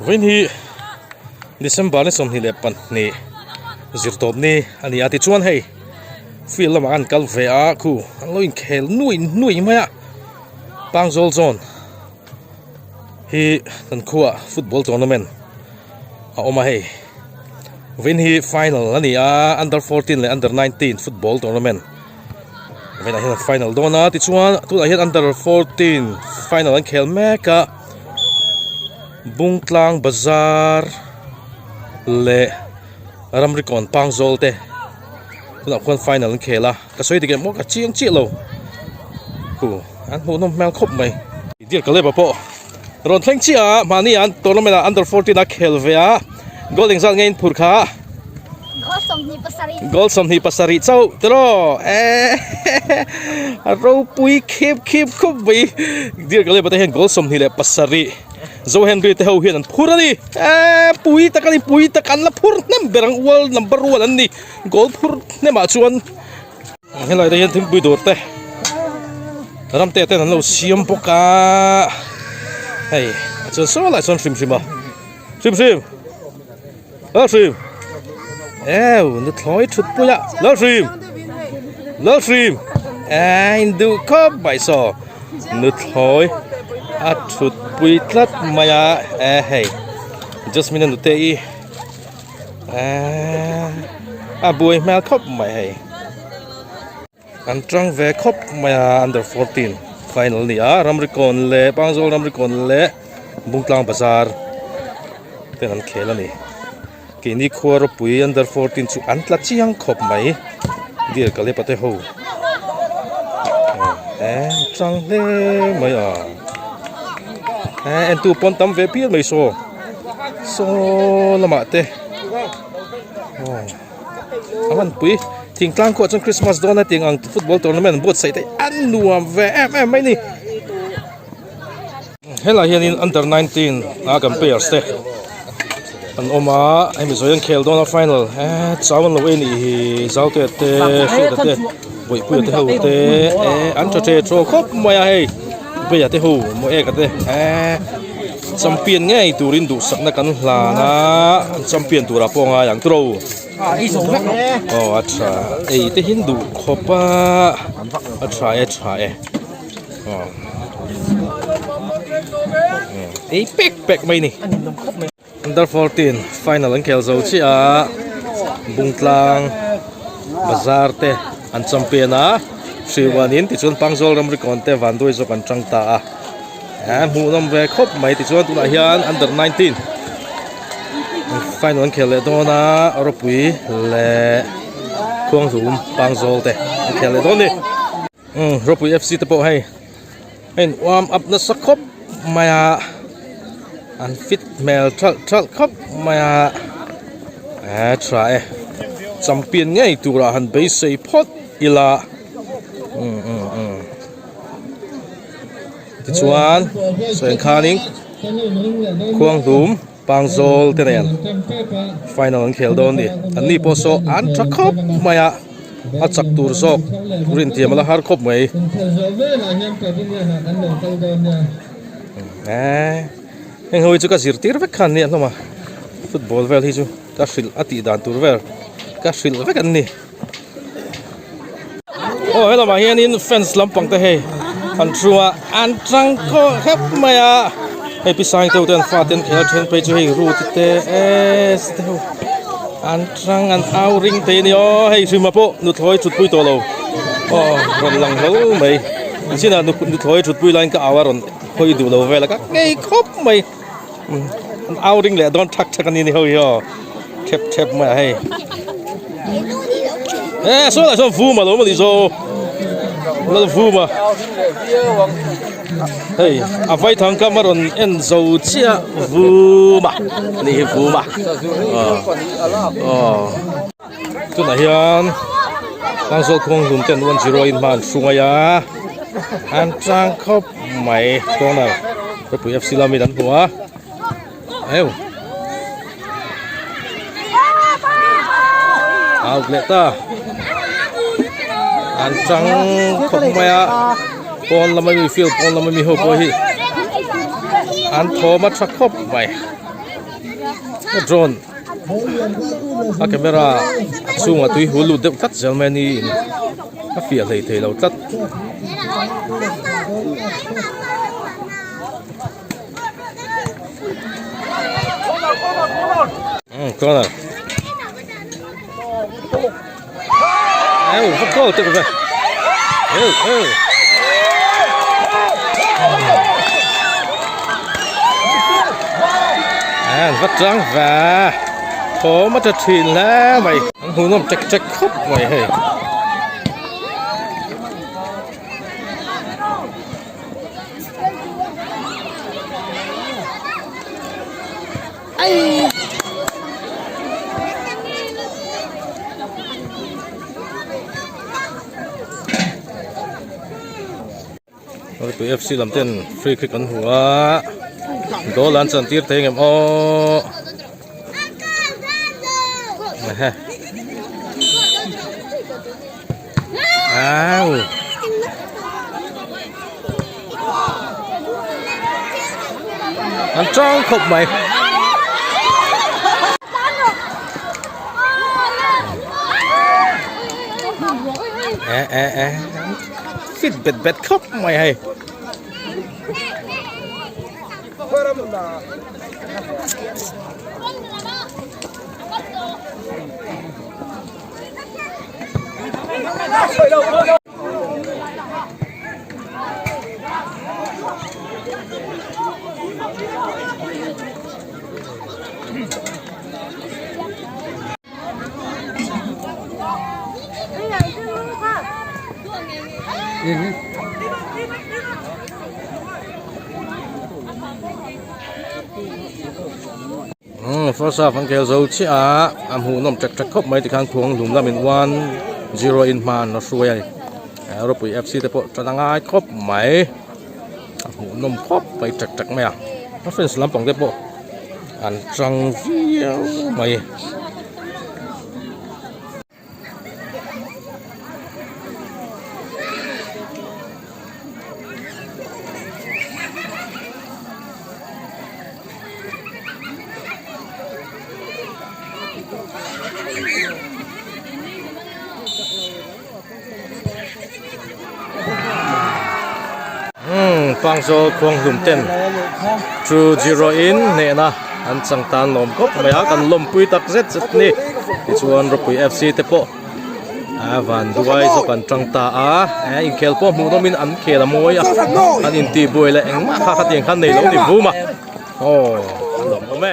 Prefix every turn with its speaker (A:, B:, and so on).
A: Vawiin hi December ni 22 zirtawp ni a ni a tichuan hei field lamah an kal ve a khu an lo inkhel nuai nuai mai a Pangzawl zone hi kan khuaah football tournament a awm a hei vawiin hi final a ni a under 14 leh under 19 football tournament. Vawiinah hian an final dawn a tichuan tunah hian under 14 final an khel mek a Bungtlang bazar leh Ramrikawn Pangzawl te tunah khuan final an khel a ka sawi dik em maw ka chiang chiah lo hu an hmuhnawm hmel khawp mai. Dear Caleb-a pawh rawn thleng chiah a mahni an tournament ah under 14 a khel ve a goal engzat nge in phur kha. Goal 27 chauh tiraw eehh a ropui khip khip khup mai Dear Caleb-a te hian goal 27 Zo Henry te ho hian an phur a ni eehh pui tak a ni pui tak an la phur hnem ber ang world number one an ni goal phur hnem ah chuan. Helai te hian thingpui dawr te ramte ten an lo siam bawk a hei a chuan saw lai sawn hrim hrim a hrim hrim Lalhrim eu nuthlawi thut pui a Lalhrim Lalhrim a induh khawp mai saw nuthlawi a thut pui tlat mai a e hei Jasmine a nute i eee a buai hmel khawp mai hei an tang ve khawp mai a under 14 final a ni a ramrikawn leh pangzawl ramrikawn leh bungtlang bazar ten an khel a ni keini khua ropui under 14 chu an tla chiang khawp mai dear kalepa te ho eee tang hle mai a eee entu pawn tam ve pial mai saw. Saw lamah te aw a hmanpui thingtlang khuah chuan Christmas dawn a tiang ang football tournament an buatsaih te an nuam ve em em mai a ni helaiah hianin under 19 a kan players te an awm a hemi zawh hian khel dawn a final eee chau an lo ei a nih hi zaute te hriata te bawihpuia te ho te eee an tha the thaw khawp mai a hei beia te ho maw eka te eee. Champion ngei turin duhsakna kan hlan a, an champion turah pawh a ngai ang tawh lo. Aw a tha ei te hian duh khawp a, a tha e tha e aw ei pek pek mai a ni. Under 14 final an khel zo chiah a, Bungtlang bazar te an champion a, Hriuanin tichuan Pangzawl ramri kawn te Vanduai zawk an tang ta a. Eh hmuhnawm ve khawp mai tichuan tunah hian under 19 final an khel leh dawn a ropui leh khuanghlum pangzawl te an khel leh dawn a ni umm ropui fc te pawh hei a in warm up nasa khawp mai a an fit hmel thalh thalh khawp mai a eh tha e champion ngei turah han beisei phawt ila umm umm umm. Tichuan sawi ang khanin Khuanghlum Pangzawl te nen final an khel dawn a ni. An ni pawh saw an tha khawp mai a, a chak tur zawk rintiam a la har khawp mai. Eee heng ho hi chu ka zirtir vek khan nia hlawm a, football vel hi chu ka hrilh a tih dan tur vel ka hrilh vek an ni. Aw helamah hianin fence lampang te hei an thu a an tang kawh hrep mai a hei pi sang deuh te an fate an khel a then phei chu hei root te s te ho an tang an au ring thei a ni aw hei hrima pawh nuthlawi thutpui tawh lo aw rawn lang hlauh mai an chinah nuthlawi thutpui laiin ka au a rawn hawi duh lo vel a ka ngei khawp mai an au ring leh dawn thak thak a ni ni ho hi aw thep thep mai a hei eh saw lah sawn vum a lo awm a nih saw lal vum a hei a vai thang kam a rawn en zo chiah vum a ni hi vum a aw tunah hian Tangzawl khuanghlum ten 1-0 in hma an hruai a an tang khawp mai corner ropui F C lamin an hmu a eu out leh ta an tang khawp mai a pawn lama mi field pawn lama mi ho pawh hi an thawm a tha khawp mai. Drone a camera a chhungah tui hul lut deuh tlat zel mai a ni in a fiah hlei thei lo tlat. Umm corner eu va goal te ve eu eu à va trang và thawm a tha thin hle mai an hmuhnawm tek tek khawp mai hei. Tui FC lam ten free kick an hmu a goal an chan tir thei ngem aw Au. An chang khawp mai. E e e. Fit bet bet khawp mai hei. Umm first half an khel zo chiah a a hmuhnawm ṭek ṭek khawp mai tikhan khuang lum lamin one zero in hma an la hruai a ni Ropui F C te pawh ṭan a ngai khawp mai a hmuhnawm khawp mai ṭek ṭek mai a a fans lampang te pawh an ṭang viau mai. Umm Pangzawl khuanghlum ten 2-0 in hnehna an chang tan lawm khawp mai a kan lawmpui tak zet zet a ni tichuan Ropui F C te pawh a van duai zawk an tang ta a eh inkhel pawh hmuh nawmin an khel a mawi a an intihbuai leh engmah kha khatiang khan nei lo ni vum a aw a lawmawm e.